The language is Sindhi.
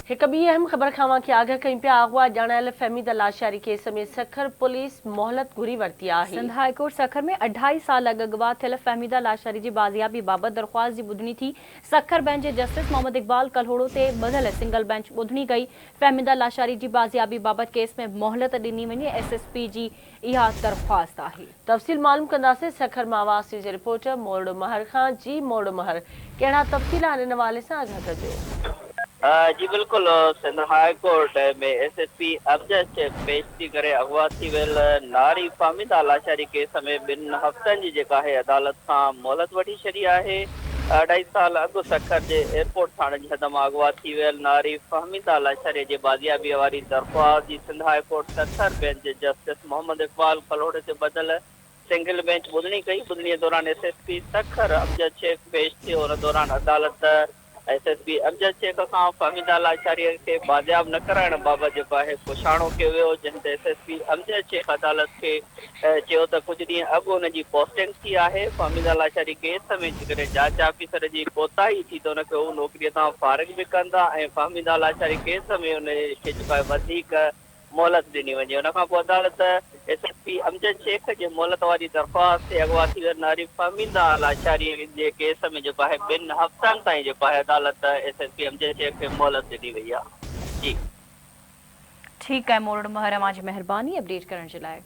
هڪ ٻي اهم خبر کان اوهان کي آگاهه ڪيون پيا، اغوا ڄاڻايل فهميده لاشاري ڪيس ۾ سکر پوليس مهلت گهري ورتي آهي. سنڌ هاء ڪورٽ سکر ۾ اڍائي سال اڳ اغوا ٿيل فهميده لاشاري جي بازيابي بابت درخواست جي ٻڌڻي ٿي. سکر بينچ جي جسٽس محمد اقبال ڪلهوڙو تي ٻڌل سنگل بينچ ٻڌڻي ڪئي. فهميده لاشاري جي بازيابي بابت ڪيس ۾ مهلت ڏني وڃي، ايس ايس پي جي اها درخواست آهي. تفصيل معلوم ڪنداسين سکر مان آواز ٽي جي رپورٽر مورڙو مهر کان جي مورڙو مهر ڪهڙا تفصيل آهن ان حوالي سان آگاهه ڪجو. جي بلڪل Sindh high court ۾ S S P Amjad Shaikh پيش ٿي ڪري اغوا ٿي ويل ناري فهميده لاشاري ڪيس ۾ ٻن هفتن جي جيڪا آهي عدالت کان مهلت وٺي ڇڏي آهي اڍائي سال اڳ سکر جي ايئرپورٽ ٿاڻي جي حد مان اغوا ٿي ويل ناري فهميده لاشاري جي بازيابي واري درخواست جي Sindh high court Sukkur bench جي جسٽس محمد اقبال ڪلهوڙي تي ٻڌل سنگل بينچ ٻڌڻي ڪئي، ٻڌڻي دوران S S P Sukkur Amjad Shaikh پيش ٿيو، ان دوران عدالت S S P Amjad Shaikh کان فهميده لاشاري کي بازياب نه ڪرائڻ بابت جيڪو آهي پڇاڻو ڪيو ويو، جنهن تي S S P Amjad Shaikh عدالت کي چيو ته ڪجهه ڏينهن اڳ ان جي پوسٽنگ ٿي آهي، فهميده لاشاري ڪيس ۾ جيڪڏهن جاچ آفيسر جي ڪوتاهي ٿي ته ان کي هو نوڪري تان فارغ به ڪندا ۽ فهميده لاشاري ڪيس ۾ ان کي جيڪو آهي وڌيڪ مهلت ڏني وڃي. ان کان پوء عدالت S S P Amjad Shaikh جي مهلت واري درخواست تي اغوا ٿي ويل ناري فهميده لاشاري جي ڪيس ۾ جيڪو آهي ٻن هفتن تائين جيڪو آهي عدالت S S P Amjad Shaikh کي مهلت ڏني وئي آهي. جي. ٺيڪ آهي مورڙ مهر اوهان جي مهرباني اپڊيٽ ڪرڻ جي لاء.